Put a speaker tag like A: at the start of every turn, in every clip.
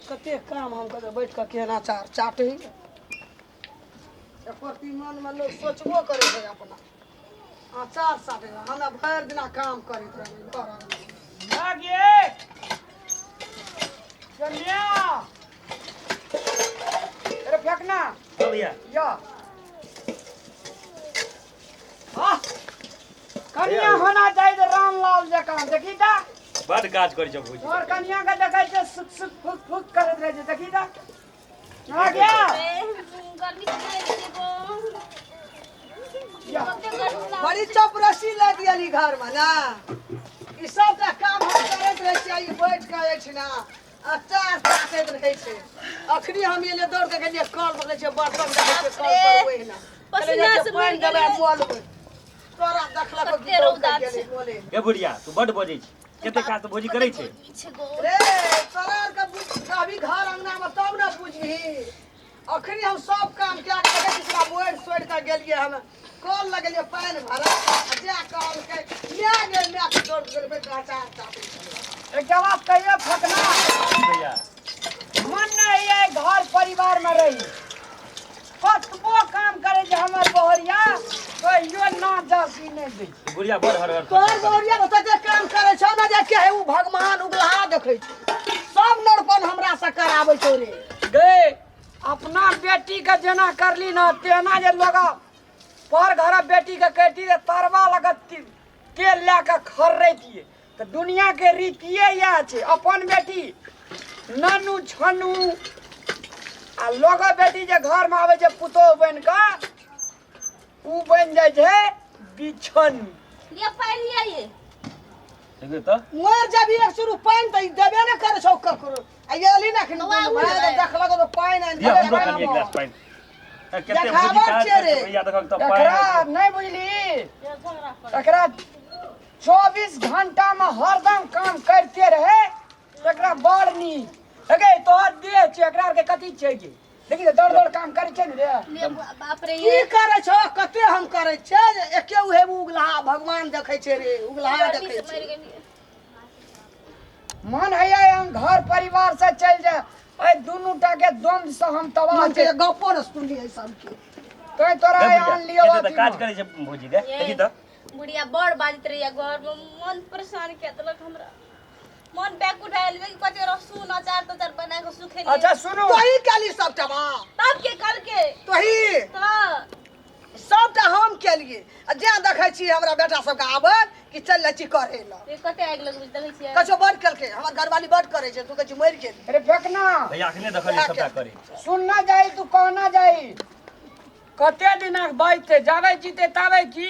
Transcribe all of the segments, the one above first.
A: कते काम हम कते बैठ कऽ केहन अचार चाटै एकर मनमे लोक सोचबो करै छै अपना अचार साटे हमरा भरि दिना काम करैत रहबै घर अंगना।
B: गे कन्या अरे फेकना
C: हाँ भैया
B: या आह कन्या होना चाहिए तऽ रामलाल जकाँ देखी तऽ
C: बड काज करै छै भौजी
B: तोहर कन्या के देखै छै सुख सुख फुक फुक करैत रहै छै देखी तऽ आ गया
D: गर्मी से मरि जेबो। कते गर्मी लागै
A: बड़ी चपरासी लऽ दियली घरमे ने ई सबटा काम हम करैत रहै छियै ई बैठ कऽ अछि ने अचार ताकैत रहै छै अखनी हम एलियै दौड़ कऽ गेलियै कल पकड़ै छियै बर्तन देखै छियै कल पर ओहिना
D: पसीना से
A: पानि
D: मरि
A: देबै
D: गेलियै।
A: मलबै तोरा देखलक कि
D: कते
A: दौड़
D: रौदा
A: कऽ गेलै
D: छै।
A: मले
C: गे बुढ़िया तू बड बजै छी कते काज तऽ भौजी करै छै
D: गर्मी छै गो।
A: रे तोरा आरके अभी घर अंगनामे तब ने बुझही अखनी हम सब काम कए के देखै छी पूरा मोड़ि सोड़ि कऽ गेलियै हम कल लगेलियै पानि भरऽ आ जा कहलकै माय गेल माय के दौड़ गेल बैठ कऽ अचार चाटै छलै।
B: एकटा बात कहियो फकना
C: भैया
B: मन नहि है घर परिवार में रही कतबो काम करे छै हमर बहरिया कहियो ना जासी नहि दै छै
C: बुढ़िया बड़ हर हर
A: तोहर बौरिया ओतऽ जे काम करै छौ ने जे के है उ भगवान उगलहा देखै छै सब नरपन हमरा से कराबै छौ रे
B: गे अपना बेटी के जेना करली ना तेना जे लोग पर घर बेटी के कहती जे तरवा लगत तेल लए कऽ खर्रैतियै तऽ दुनिया के रीतिये इएह छै अपन बेटी ननू छनू आ लोग बेटी जे घरमे आबै छै पुतोहु बनि कऽ उ बनि जाइ छै बिछन
D: लिअ पानि लिअ ये
C: देखियौ तऽ
A: मर जाबी एक शुरू पानि तऽ ई देबे ने करै छौ ककरो आ एली ने एखन
D: बौआ,
A: दुनू भाय तऽ देखलक तऽ पानि आनि
C: दिअ
A: देलक
C: हमरो कनि एक
A: हमरा।
C: गिलास पानि आ कते
A: देखाबै
C: भौजी काज
A: छियै रे।
C: करतै भैया देखक तऽ
B: एकरा
C: पानि
B: नहि बुझली एकरा 24 घंटा में हरदम काम करते रहे एकरा बड़ नीक अगे तोहर देह छै एकरा आरके कथी छै गे देखी तऽ दौड़ दौड़ काम करै छै ने रे
D: लिअ बौआ, बाप रे
A: की
D: ये
A: करै छौ कते हम करै छियै जे एके उहे उगलहा भगवान देखै छै रे उगलहा
D: गर्मी
A: देखै
D: से मरि
A: छै
D: गेलियै
B: मन हैया हम घर परिवार से चलि जाय एहि दुनू टा के द्वंद से हम तबाह
A: मन
B: छी
A: के गप्पो ने सुनलियै सबके
B: तैं तोरा
C: गे बुढ़िया,
B: आन लियो
C: कते तऽ काज करै छै भौजी गे
D: ये।
C: देखी तऽ
D: बुढ़िया बड़ बाजैत रहैया घर में मन परेशान कए देलक हमरा मन व्याकुल भए गेल कि कते रसून अचार तचार बना कऽ सुखेलियै
B: अच्छा सुनू
A: तोही केली सबटा बा
D: तब के कल के
A: तोही
D: तऽ
A: सबटा हम केलिए आ जे देखै छी हमरा बेटा सबके आबत कि चल जाइ छी करे लए
D: ये कते आगि लगबै देखै छियै
A: कहै बड केलकै हमर घरवाली बड करै छै तू कहै छी मरि गेली
B: अरे फेकना
C: भैया अखने देखलियै सबटा करै
B: सुनना जाई तू कहना जाई कते दिनक बचते जाबे जीते ताबे की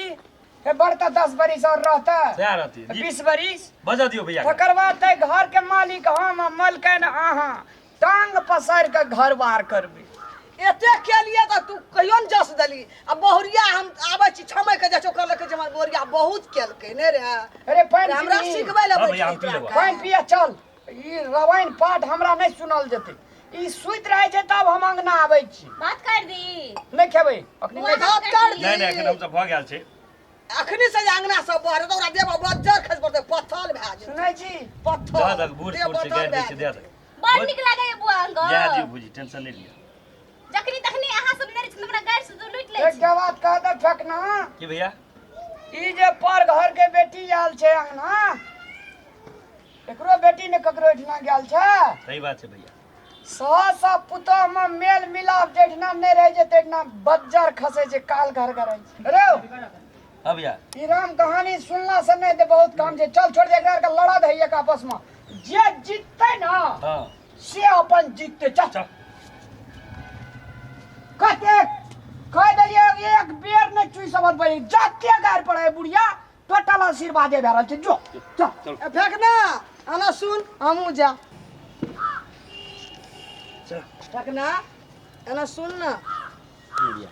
B: हे बढ़ता 10 बरिस और रहता
C: सएह रहतै
B: 20 बरिस
C: बजऽ दियौ भैया के।
B: तकर बाद ते घर के मालिक हम आ मलकन अहाँ टांग पसारि के घर बार करबै
A: एते केलिए तऽ तू कहियो ने जस देली आ बहुरिया हम आबै छी छमय के जाइ छी ओकर लगे छै हमर बहुरिया बहुत केलकै ने रे
B: अरे पानि
A: हमरा
B: पीबही?
A: सिखबै लए
C: हाँ भैया, हम
A: बैठली
C: पी लेबो।
A: तोरा
B: पानि पिया चल ई रामायण पाठ हमरा नहि सुनल जेतै ई सुति रहै छै तब हम अंगना आबै छी
D: भात काटि दी
B: नहि खेबै अखनी नहि
A: भात काटि
C: नहि नहि एखन हमसब भऽ गेल छै
A: अखनी से जे अंगना सब बहरे तऽ ओकरा देह पर बज्जर खसि पड़तै पत्थर भए जेतै
B: सुनै छी
A: पत्थर
C: दऽ दक बूढ़
A: देह
C: सूढ़ छै
A: बज्जर
C: गारि दै
A: भए
C: छै दऽ
A: जेतै।
C: दक
D: बड़ नीक लागैया बुआ अंग
C: जाय दियौ भौजी टेंशन नहि लिअ
D: जखनी तखनी अहाँ सब नहि रहै छी तऽ हमरा गारि से लूटि लै छी
B: एकटा बात कह दे फेकना
C: की भैया
B: ई जे पर घर के बेटी आयल छै अंगना एकरो बेटी ने ककरो एहिठिना गेल छै
C: सही बात छै भैया
B: सास आ पुतोह में मेल मिलाप जहिना नहि रहै छै तहिना बज्जर खसै छै काल घर करै छै रे
C: हाँ भैया
B: ई राम कहानी सुनला से नहि तऽ बहुत काम छै चल छोड़ दे एकरा आरके लड़ा दही एक आपस में जे जीतते ना
C: हाँ
B: से अपन जीतते चल
C: चल
B: कतेक कह देलियै एक बेर नहि चुइ सबत पड़ी जते गारि पड़े बुढ़िया टोटल आशीर्वादे भए रहल छै जो चल
C: चल
A: ए, फेक ना आना सुन हमहूँ जा
C: चल
A: फेक ना एना सुन ना
C: की भैया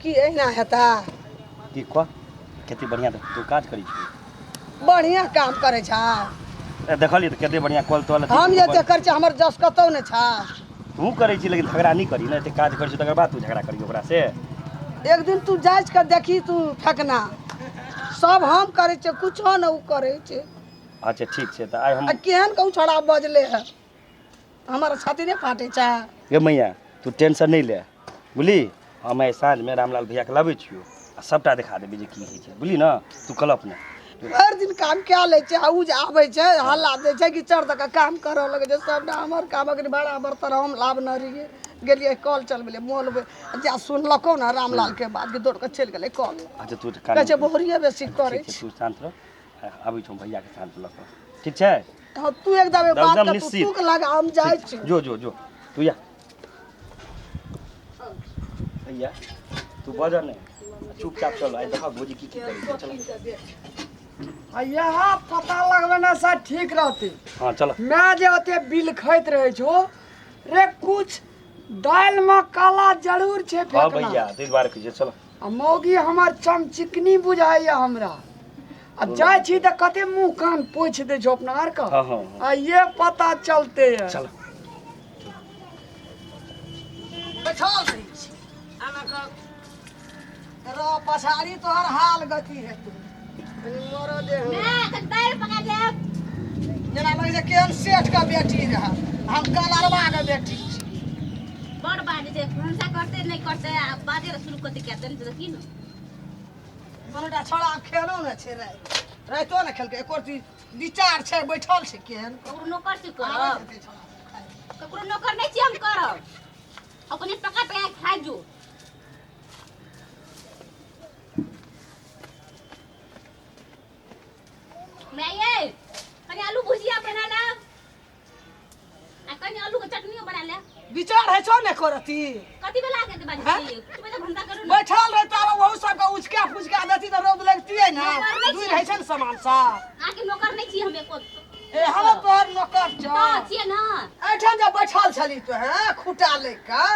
A: की एहिना हेता
C: की कह कते बढ़िया तू काज करै छी
A: बढ़िया काम करै छा
C: ए, देखलियै तऽ कते बढ़िया कल तल
A: हम जे एते करै छी हमर जस कतौ नहि छा
C: तू करै छी लेकिन झगड़ा नहि करी ने एते काज करै छी तकर बाद तू झगड़ा करी ओकरा से
A: एक दिन तू जाँच कर देखी तू फेकना सब हम करै छियै कुछो ने उ करै छै
C: अच्छा ठीक छै तऽ आइ हम
A: आ केहन कहूँ छोड़ा बजले है हमर छाती नहि फाटै छै।
C: गे मैया, तू टेंशन नहि ले, बुझली? हम आइ साँझमे रामलाल भैयाके लाबै छियौ आ सभटा देखा देबै जे की होइ छै, बुझली ने? तू कलप नहि।
A: भरि दिन काम कए लै छै आ ओ जे आबै छै हल्ला दै छै कि चढ़ दऽ कऽ काम करऽ लगै छै सबटा हमर काम। अखन भाड़ा बर्तन हम लाबने रहियै, गेलियै कल चलबेलियै, मोल जा सुनलकौ ने रामलालके बात कि दौड़ कऽ चलि गेलै कल।
C: अच्छा, तू
A: कहै छै बोहरिये बेसी करै
C: छै। तू शान्त रह, आबै छौ भैयाके साँझ लऽ कऽ, ठीक छै?
A: हँ, तू एकदम बात
C: एकदम
A: के तू
C: निश्चित।
A: तूक लगा, हम जाइ छी।
C: जो जो जो, तू या भैया, तू बजऽ नहि, चुपचाप चल। आइ देखऽ भौजी की की करै छै, चल।
B: आ यहाँ पता लगबे ने से ठीक रहते।
C: हँ, चल।
B: मैं जे ओते बिल खाइत रहे छो रे, कुछ दालि में काला जरूर छै।
C: हँ।
B: फेकना।
C: भैया, ताहि दुआरे कहै छै, चल।
B: आ मौगी हमर चमचिकनी बुझाइया हमरा, आ जाइ छी तऽ कते मुंह कान पोछि दै छौ अपना आर के।
C: हँ हँ हँ।
B: आ ये पता चलते है।
C: चल।
A: बैठल रहै छी आना कऽ रह, पछाड़ी तोहर हाल गति हेतौ, कनि मरऽ दे हमरा।
D: मैं कनि दालि पका देब।
A: जेना लगै छै केहन सेठ के बेटी रहै, हम कलरवा के बेटी छी।
D: बड़ बाजै छै, भनसा करते नहि करते आ बाजे शुरू करते क्या तनि तऽ की ने।
A: कोनोटा छौड़ा खेलो ने छै, राति रातिो ने खेलकै, एको चीज विचार छै, बैठल छै केहन।
D: ककरो नौकर छी
A: आबै
D: करब?
A: हेतै छौड़ा सब खाइ।
D: ककरो नौकर नहि छी हम करब, अपने पका पका के खा जो। मैं ये कनि आलू भुजिया बना लाब आ कनि आलू के चटनियो बना ले।
A: विचार है छौ ने करती?
D: कथी बेला के बाजै
A: हैं?
D: छी कुछ बजे भनसा करू ने।
A: बैठल रहता वहू सबके उचका पुचका देती तऽ रौद लगतियै ने।
D: नौकर नहि
A: दूर
D: छियै।
A: होइ छै ने सामान सब।
D: अहाँके नौकर नहि छी हम एको।
A: ए, हम तोहर नौकर छौ?
D: तऽ छियै ने।
A: एहिठाम जब बैठल छली तो हैं खूटा लऽ कऽ,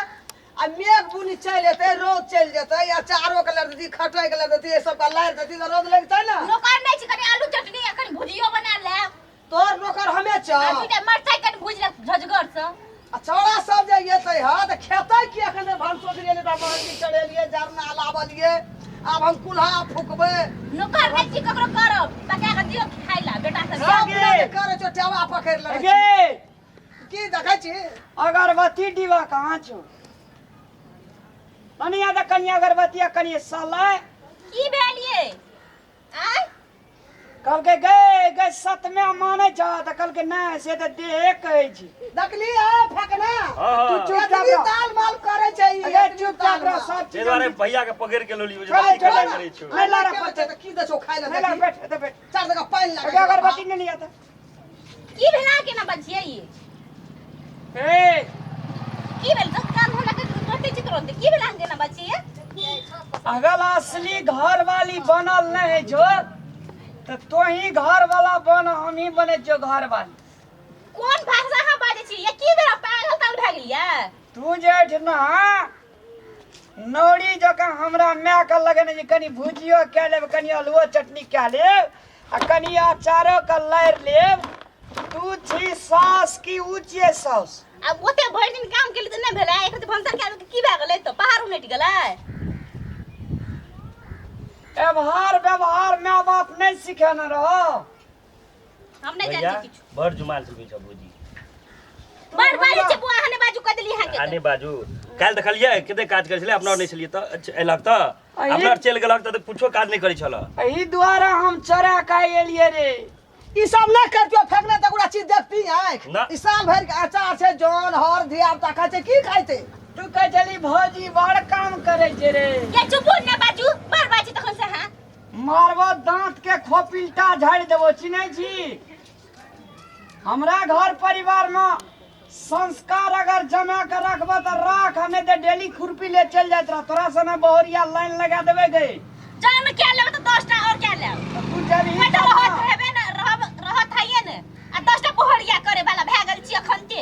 A: आ मेघ बुनी चलि एतै, रौद चलि जेतै, या चारो के लड़ देती, खटै के लड़ देती, एहि सबके लारि देती तऽ रौद लगतै ने।
D: नौकर नहि छी, कनि आलू चटनी आ कनि भुजियो बना लेब।
A: तोहर नौकर हमे छौ?
D: आ दूटा मरचाइ कनि भुजि लेब झजगर से।
A: आ छौड़ा सब जे एतै हँ तऽ खेतै की? एखन धरि भानसो गेलियै तऽ महंगी चढ़ेलियै, जरना लाबलियै, आब हम कुल्हा फुकबै।
D: नौकर नहि छी ककरो करब, पका कऽ दियौ खाइ ला बेटा सब।
A: सब जे करै छौ, टेवा पकड़ि लेने
B: गे।
A: छी। की देखै छी?
B: अगरबत्ती डिब्बा कहाँ छौ? कनिया तऽ कनि अगरबत्ती आ कनि सलाइ।
D: की भेल ये आय?
B: कहलकै गे गे सतमे मानै छ? तऽ कहलकै नहि, से तऽ देहे कहै छी।
A: देखली है फेकना?
C: हँ।
B: तू चुपचाप
A: एतबी
B: रह।
A: ताल माल करै छै ई,
B: अरे
A: एतबी
B: चुपचाप
A: ताल
B: रह।
A: माल।
B: सब
C: ताहि
B: चीज
C: दुआरे भैया के पकड़ि के लोली।
B: चल, चल,
C: करै छौ।
B: नहि लड़ऽ
A: के
B: पड़तै।
A: तऽ की दै छौ खाइ लए?
B: नहि लड़,
A: देखी।
B: बैठ एतऽ बैठ।
A: चार जगह पानि
B: अगे
A: लागै।
B: अगरबत्ती नहि लिया तऽ।
D: की भेला, केना बजियै ई?
B: ए।
D: की भेल तऽ कान हमरा के कटै छै तुरन्त, की भेला केना बजियै?
B: अगर असली घर वाली बनल नहीं है जो तऽ तोही घर वाला बन, हम ही बने जो घर वाली।
D: कोन भाषा अहाँ बाजै छी ये? की भेल, पागल तागल भए गेलियै?
B: तू जे ना नौरी जकाँ हमरा माय के लगेने जे कनि भुजियो कए लेब, कनि आलुओ चटनी कए लेब आ कनि अचारो के लारि लेब, तू छी सास की उ छियै सास?
D: आब ओते भरि दिन काम केली तऽ नहि भेलै, एक रति भनसा कए की भए गेलै तऽ पहाड़ उनटि गेलै?
B: व्यवहार व्यवहार माय बाप नहि सिखेने रहो?
D: हम नहि
C: भैया
D: जानै छी किछु।
C: बड़ जुमान चलबै छौ भौजी।
D: बड़ बाजै छै बुआ, अहाँ नहि बाजू, कह देली अहाँके।
C: आ नहि बाजू, काल्हि देखलियै कते काज करै छलै, अपना आओर नहि छलियै तऽ अयलक तऽ अपना आओर चलि गेलक तऽ कुछो काज नहि करै छल।
B: एहि दुआरे हम चोरा के एलियै रे।
A: ई सब नहि करतियो फेकने तऽ ओकरा चीज देखती आँखि।
C: ना।
A: ई साल भरि के अचार छै, जन हर धिया पुता खाइ छै, की खाइते?
B: तू कहै छली भौजी बड़ काम करै छै रे।
D: ये चुपू, नहि बाजू, बड़ बाजू तखन से अहाँ।
B: मारबो दांत के खोपिलटा झाड़ि देबो। चिन्है छी हमरा घर परिवार में संस्कार अगर जमा के रखबो तऽ राख, आ नहि तऽ डेली खुरपी ले चलि जाइत रह। तोरा सने बहुरिया लाइन लगा देबै गई।
D: जान क्या लेब तऽ 10टा और क्या लेब?
B: तऽ तू जेबही
D: मैं तऽ
B: तब
D: रहत
B: ना।
D: हेबे ने, रहब रहत हइए ने, आ 10टा बोहरिया करे वाला भए गेल छी अखन के,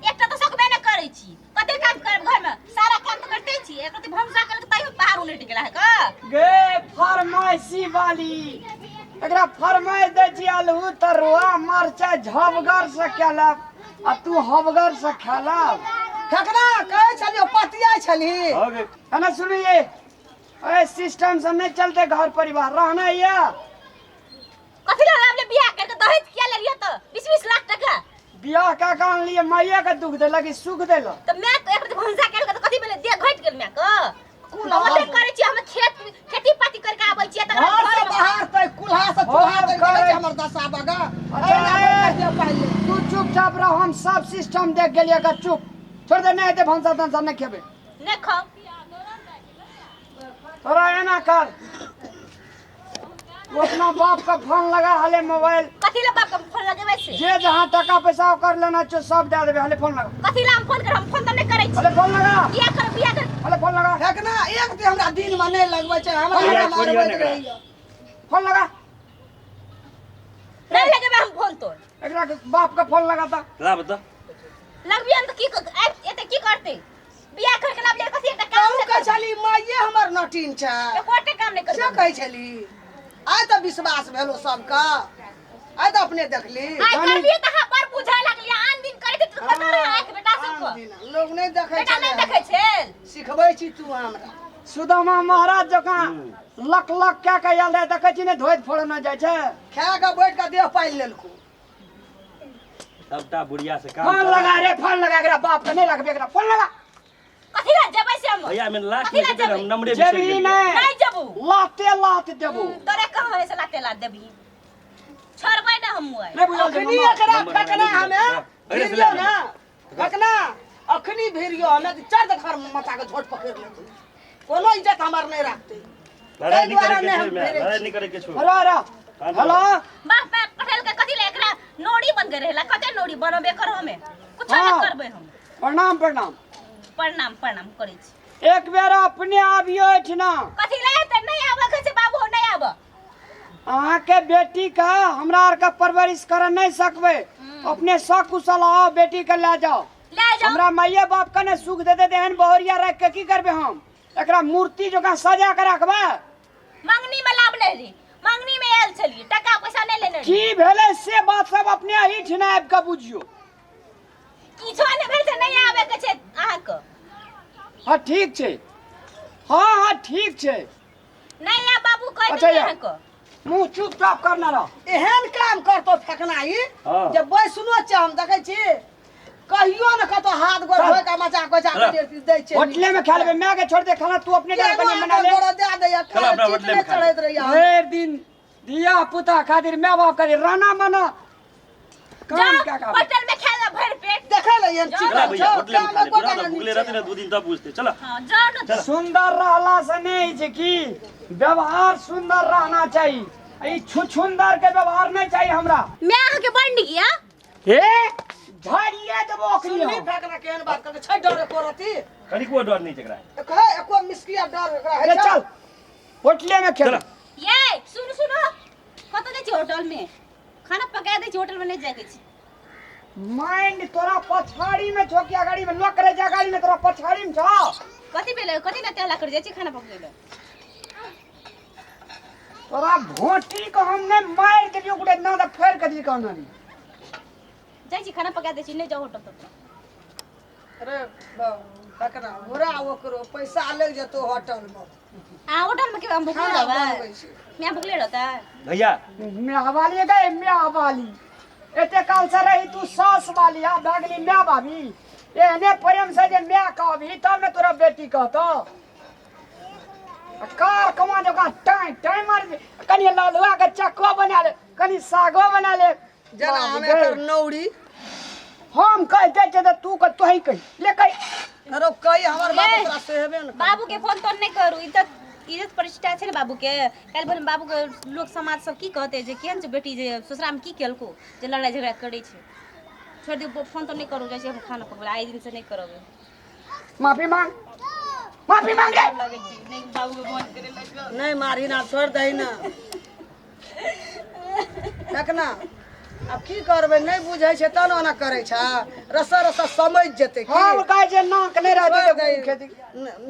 D: एकटा तऽ सकबे ने करै छी। कते काम करब घरमे? सारा काम तऽ करते छी, एक रति भनसा केलक तैयो पहाड़ उलटि गेला है का।
B: गे फरमाइशी वाली, एकरा फरमाइश दै छी आलू तरुआ मरचाइ झबगर से खेलब आ तू हबगर से खेलब।
A: फेकना, कहै छलियो, पतियाइ छलही।
C: हँ गे।
B: है ना, सुनिए, ए सिस्टम से नहीं चलते घर परिवार रहना या।
D: कथी लए लाबले बियाह करके? दहेज किया लेलियै तऽ 20-20 लाख टका।
B: बियाह कए के आनलियै माइये के दुख देलक कि सुख देलक?
D: तऽ माय के एक भनसा केलक तऽ कथी भेलै, देह घटि गेल माय के।
A: कुल्हा
D: ओते करै छियै हम खेत खेती पाती करके आबै छियै तकर
A: घर
D: बाद
A: से
D: घरमे
A: बाहर तै कुल्हा से चूल्हा
B: हम
A: तै देखै
B: करै
A: छै हमर दशा बगा।
B: अच्छा,
A: एहिना
B: ए।
A: बैठ के पहिले
B: तू चुपचाप रह, हम सब सिस्टम देख गेलियै। अगर चुप छोड़ दे, नहि हेतै भनसा तनसा नहि खेबै।
D: नहि खाउ।
B: तोरा एना कर, तू अपना बाप के फोन लगा हले मोबाइल।
D: कथी ला बाप के फोन लगेबै से?
B: जे जहाँ टका पैसा ओकर लेना छौ सब दए देबै। हले फोन लगा।
D: कथी ला हम फोन कर, हम फोन तऽ नहि करै छी।
B: हले फोन लगा।
D: बियाह कर, बियाह कर।
B: हले फोन लगा।
A: फेकना एक ते हमरा दिन में नहीं लगबै छै, हमरा
C: भैया,
A: हमरा
C: छोड़ियौ
A: मारबैत
C: ने एकरा।
A: रहैया।
B: फोन लगा।
D: नहि लगेबै हम फोन तोर।
B: एकरा के बाप के फोन लगा ता।
C: ला बता।
D: लगबियन तऽ की एते की करतै? बियाह करके लाबलियै कथी एकटा काम
A: तहु
D: नहि
A: कहै
D: करबै।
A: छली माइये हमर नटीन छै।
D: एकोटे काम नहि
A: से
D: करबै।
A: कहै छली, आइ तऽ विश्वास भेलो सबके, आइ तऽ अपने देखली।
D: आइ करलियै तऽ अहाँ बड़ बुझै लागलियै, आन दिन करैत तऽ कतऽ रहै आँखि बेटा
A: आन
D: सबके?
A: दिना लोग नहि देखै
D: बेटा नहि
A: छलै।
D: देखै छल।
A: सिखबै छी तू हमरा।
B: सुदामा महाराज जकाँ लक लक कए के आयल रहै, देखै छी ने धोइत फोड़ने जाइ छै।
A: खा कऽ बैठ कऽ देह पालि लेलको।
C: सबटा बुढ़िया से काम
B: फोन
C: करा।
B: लगा रे, फोन लगा। एकरा बाप के नहीं लगबे, एकरा फोन लगा।
D: कथी ला जेबै से हम?
C: भैया में लास्ट
D: कथी
C: में
D: ला
C: जेबै, हम
D: जेबै?
C: नंबरे बिसरि
B: जेबही
C: गेलियै।
B: नहीं।
D: नहि जेबू।
B: लाते लात देबू।
D: तोरे कहाँ से लाते लात देबही? छोड़बै ना हम आइ।
B: नहीं बुझल छै
A: अखनी
B: मामा।
A: एकरा
C: नंबर
A: फेकना
C: हमरा
A: हमे
C: नहि बुझल छै।
A: भिरियो ना फेकना, अखनी भिरियो हमे तऽ चारि दखर माथा के झोट पकड़ि लेतै, कोनो इज्जत हमर नहि राखतै।
C: लड़ाई
A: ताहि
C: नहीं करे
A: दुआरे
C: के
A: नहि
C: छौ
A: हम
C: मैं,
A: भिरै
C: लड़ाई
A: छी।
C: नहीं करे के छौ।
B: अरे अरे हेलो।
D: बाप बाप पठेल के कथी ले एकरा नोड़ी बन गेल रहेला? कते नोड़ी बनबे कर हमे? कुछ
B: हाँ।
D: नहि करबै हम।
B: प्रणाम प्रणाम।
D: प्रणाम प्रणाम करै छी।
B: एक बेर अपने आबियो एहिठिना।
D: कथी ले तऽ नहि आबऽ के छै बाबू, नहि आबऽ।
B: अहाँके बेटी के हमरा आरके परवरिश कर नहीं सकबै, अपने सकुशल आओ, बेटी के लए जाओ।
D: ले जाओ।
B: हमरा माइये बाप के नहीं सुख देते तऽ एहन बहुरिया राखि के की करबै हम? एकरा मूर्ति जकाँ सजा के रखबै।
D: मंगनी में लाभ नहीं रही, मंगनी में आयल छलियै, टका पैसा नहीं लेने रही।
B: की भेलै से बात सब अपने एहिठिना आबि के बुझियौ।
D: किछो नहि भेल छै, नहीं आबे के छै अहाँके।
B: हाँ ठीक छै, हाँ हाँ ठीक छै।
D: नहीं आ बाबू कहि
B: अच्छा,
D: देलियै
B: या।
D: अहाँके।
B: मुँह चुपचाप करना रह।
A: एहन काम करतो फेकना ई
C: हाँ।
A: जे बैसनो छै, हम देखै छी कहियो ने कतौ हाथ गोड़
B: चल।
A: धोइ के मचा कोचा के दे दै छै।
B: होटले में खा लेबै, माय के छोड़ दे खाना, तू अपने
A: केनो
B: घर बना बना ले।
A: गोड़ दे दैया,
C: चल अपना
A: चित
C: होटले
A: नहि
C: में खा ले।
A: चढ़ैत रहैया।
B: भरि दिन धिया पुता खातिर, माय बाप खातिर राना मना काम
D: जाओ
B: क्या काम।
D: होटल में खा ले भरि पेट।
A: देखै लए एहन
D: जाओ।
A: चिकन
C: चला भैया
A: छौ,
C: होटले में
A: काम
C: खा ले
A: एको
C: बुढ़ा
A: टा
C: तो
A: नहि
C: भूखले
A: छै।
C: रहते ना 2 दिन तब बुझते। चला।
D: हाँ जाओ ना।
B: सुंदर रहला से नहीं छै कि व्यवहार सुंदर रहना चाहिए, ई छुछुंदर के व्यवहार नहीं चाहिए हमरा।
D: मैं अहाँके बड़ नीक या।
B: हे झाड़िए देबो अखनी
A: सुनली
B: हम।
A: फेकना केहन बात करके छै, डर एको रति
C: कनिको डर नहीं छै एकरा।
A: कहे एको मिसकिया डर एकरा
B: ले
A: होइ छै।
B: चल होटले में खेल।
C: चला।
D: ये सुन सुनो, कतऽ जाइ छी होटल में? खाना पका दै छी, होटल में नहि जाइ के छै।
B: माइंड तोरा पछाड़ी में छौ कि अगाड़ी में? लोक करे छै अगाड़ी में, तोरा पछाड़ी में छौ।
D: कथी भेलै? कथी लए तेला कर जाइ छी खाना पकबै लए?
B: तोरा भोटी को हम नहीं मार देलियो गुटे ना त फेर कदी कहना नहीं।
D: जाइ छी खाना पका दै छी, नहि जाउ होटल तोटल।
A: अरे फेकना बुरा ओकरो पैसा लागि जेतौ होटल में।
D: आ होटल में के हम भुखले
A: खाना
D: रहबै?
A: बनबै छै।
D: मैं भुखले रहतै?
C: भैया
B: मैं वाली गए, मैं वाली एते काल से रही तू सास वाली, आ भए गेली my भाभी। एहने प्रेम से जे my कहबी तब ने तोरा बेटी कहतो। आ कार कमा जकाँ टाँय टाँय मार दे। कनि ललुआ के चक्को बना ले, कनि सागो बना ले।
A: जेना
B: बाप
A: हम
B: गे।
A: एकर नौरी
B: हम कहि दै छियै तऽ तू कह, तोही कहि ले कहि।
A: अरे कही हमर बाप
D: ए,
A: तोरा सेहबे ने करतौ।
D: बाबू के फोन तोन नहि करू, ई तऽ इज्जत प्रतिष्ठा छै ने बाबू के। काल्हि भोरे बाबू के लोक समाज सब की कहतै जे केहन छै बेटी, जे ससुरामे की केलको जे लड़ाइ झगड़ा करै छै। छोड़ि दियौ, फोन तोन नहि करू, जाइ छी हम खाना पकबै, आइ दिनसँ नहि करबै।
B: माफी मांग, माफी मांग रे।
D: लगै छी नहि बाबू के फोन करे लगल।
A: नहि मारही ना, छोड़ि दही ना देखना। आब की करबै, नहि बुझै छै तहन ओना करै छै, रस्सा रस्सा समझि जेतै की।
B: हम कहै छै नाक नहि रहतै
A: छोड़ि
B: तऽ
A: दही।
B: खेती।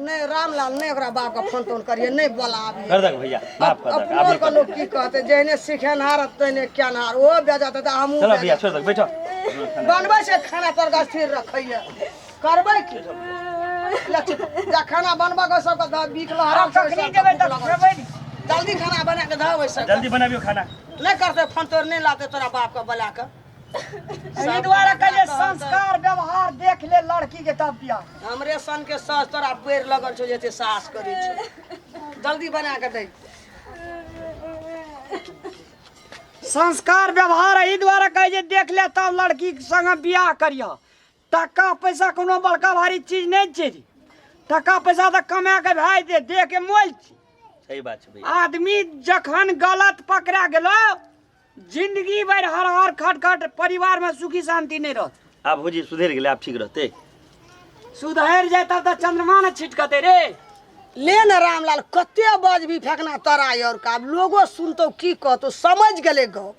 A: नहि रामलाल, नहि ओकरा बापके फोन तोन करियै, नहि बोलाबियै।
C: कर दक भैया, माफ कर दक।
A: अपनो
C: आब नहीं
A: के
C: कर।
A: लोक की कहतै, जेहने सिखेनहार तेहने केनहार, ओहो बेजत हेतै, हमहूँ
C: चला भैया
A: बेजत।
C: छोड़ दक, बैठो।
A: बनबै छै खाना तरका स्थिर रखैया, करबै की? ले चुप, जा खाना बनबऽ के सबके धऽ बीख लहरा।
B: आब कखनी जेबै तऽ खेबै ने।
A: जल्दी खाना बना के धऽ ओहि सबके।
C: जल्दी बनाबियो खाना।
A: नहि करतै फोन तोर, नहि लाते तोरा बाप के बोला के।
B: एहि दुआरे कहै छै संस्कार व्यवहार देख ले लड़की के तब बियाह।
A: हमरे सन के सास तोरा पेड़ लगल छौ जे एते साहस करै छै। जल्दी बना के दे।
B: संस्कार व्यवहार एहि दुआरे कहै छै देख ले तब लड़की के संग बियाह करिह। टाका पैसा कोनो बड़का भारी चीज नहि छै रे। टाका पैसा तऽ कमा के भए जेतै, देह के मोल छै।
C: सही बात छै भैया।
B: आदमी जखन गलत पकड़ा गेलो जिंदगी भरि हर हर खट खट परिवार में सुखी शांति नहीं रहत।
C: आब भौजी सुधरि गेलै, आब ठीक रहतै।
B: सुधरि जाय तब तऽ चंद्रमा ने छिटकतै रे।
A: ले ने रामलाल, कते बजबी फेकना तोरा और का, आब लोगो सुनतौ की कहतौ, समझ गेलै गप।